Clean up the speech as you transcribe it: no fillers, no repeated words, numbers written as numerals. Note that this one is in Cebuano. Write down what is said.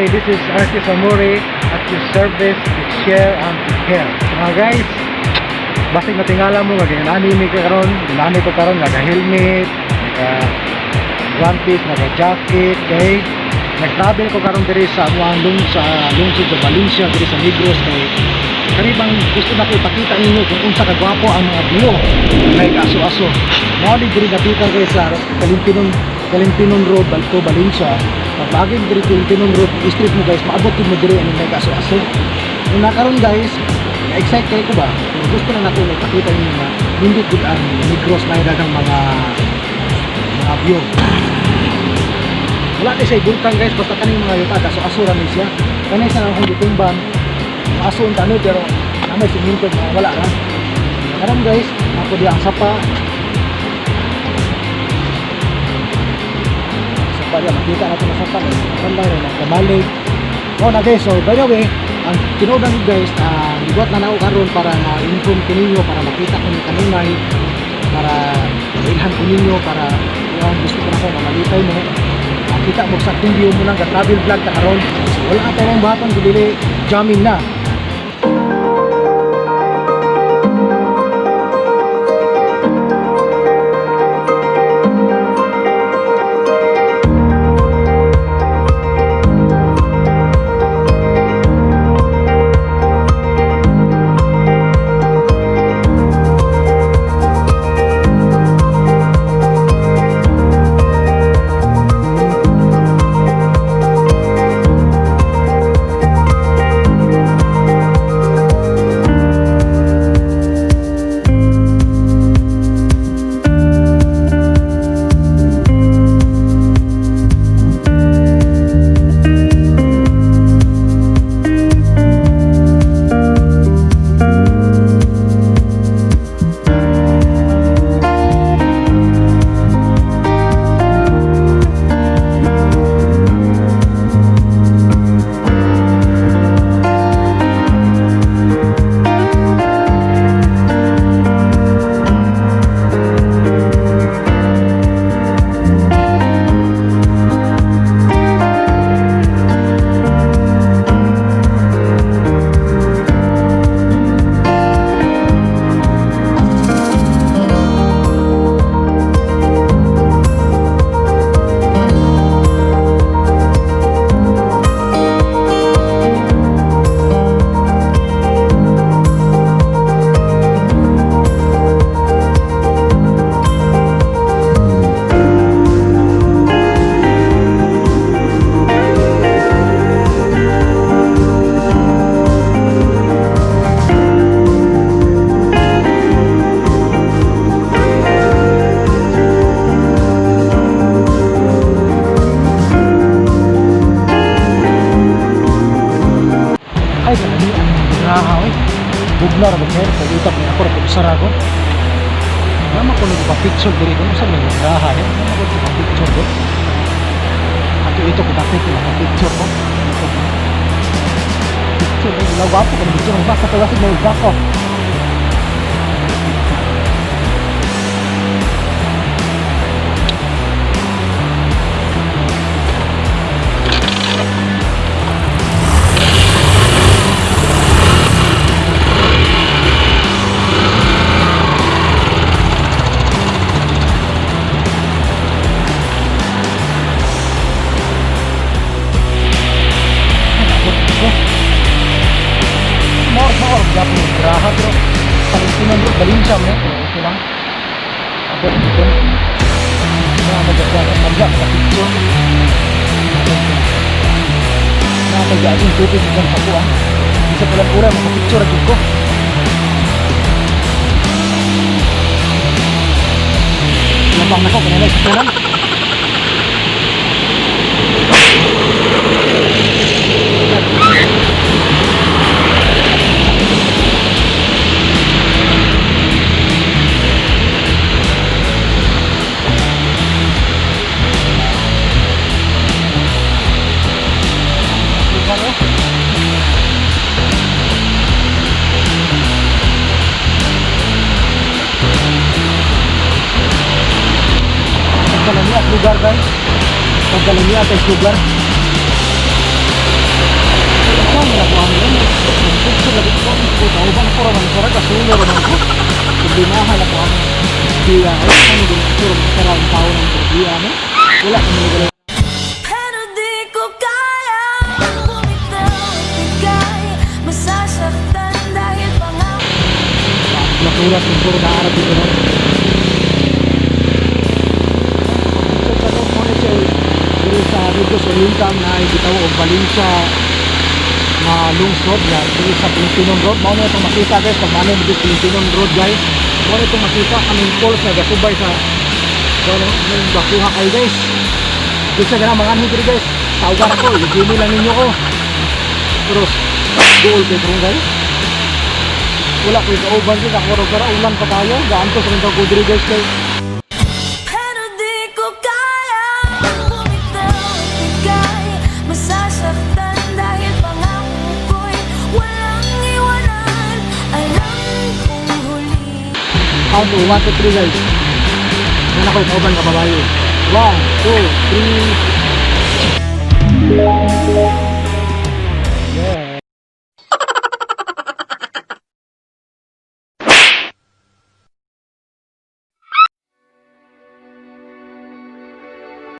Hey, this is Artie Samuri at your service to share and to care. So mga guys, basig natingala mo nga ganyan mi karon, ganani ko karon nga helmet, naka one piece, naka jacket, kay nag-travel ko karon diri sa amuang lung sa lungsod sa Valencia diri sa Negros, kay karibang gusto na ko ipakita ninyo kung unsa ka gwapo ang mga view kay aso-aso. Mao di diri napita kay sa Kalimpinon Kalimpinon Road Balto Valencia. Pagbaagig diri Kalimpinon Road street mo guys, maabot gid mo diri ani may aso-aso. Kung nakaron guys, na-excite kayo ko ba? Pero gusto na nako ipakita ninyo nga nindot gud ang Negros na daghang mga view. Wala ni siya bulkan guys, basta kaning mga yuta kaso aso ra ni siya. Kanay sa akong gitumban, aso ang tano pero na may siminto mga wala ra. Karon guys, ako di ang sapa. Sapa diya, makita nato na sapa eh. Tambay rin ang kamalig. Oh na guys, so by the way, ang tinuod na guys, gibuhat na nako karon para ma-inform ko ninyo, para makita ko ni kanunay, para mailhan ko ninyo, para kung gusto ko na ko mamalipay mo makita mo sa akong view mo lang ka-travel vlog ta karon. So wala ka tayong buhaton kundi jamming na. Ay, kalami ang graha oy. Bugna ra ba kay sa utak ni ako ra pud sara ko. Nama ko nag picture diri kung sa may graha eh. Nama ko nag picture do. Ato ito ko dapit ko picture ko. Picture ko wala gwapo ko picture basta ka mo gwapo. Abot ko. More more gwapo ng graha pero Palestinian Road Valencia mo pero okay lang. Abot dito. Na magagana magla ka picture. Na may tubig dyan sa kuan. Isa palang ura makapicture ra jud ko. Labang na ko kanina sa tunan. Lugar oh. Pagkalami at lugar guys. Pagkalami at lugar. na ko ang ano. Picture lagi ko ko kauban ko ra man sara ka sulo ra man ko. Problemahan na ko ang biya. Ay, ano din picture man sara ang tao ng biya no. Wala kami wala. Pero di ko kaya bumitaw at ika'y masasaktan dahil pangako Matulas ng puro na araw dito, no? Diri sa Negros Oriental na gitawag og Valencia na lungsod ya diri sa Pilipinon Road. Mao na itong makita, guys, pag ano dito Pilipinon Road, guys. Mao na itong makita kaming falls na gasubay sa ano nung bakuha kayo, guys. Bisa ka na mga diri, guys. Tawagan ako, i-Gmail lang ninyo ko. Pero goal kay bro, guys. Wala ko kauban sa ako ro ulan pa tayo. Gaantos rin daw ko diri, guys, kay Pero di ko kaya bumitaw at ika'y masasaktan dahil pangako ko'y walang iwanan. Alam kong huli Count to 1, 2, 3, guys. Yan ako kauban ka babae. 1, 2, 3.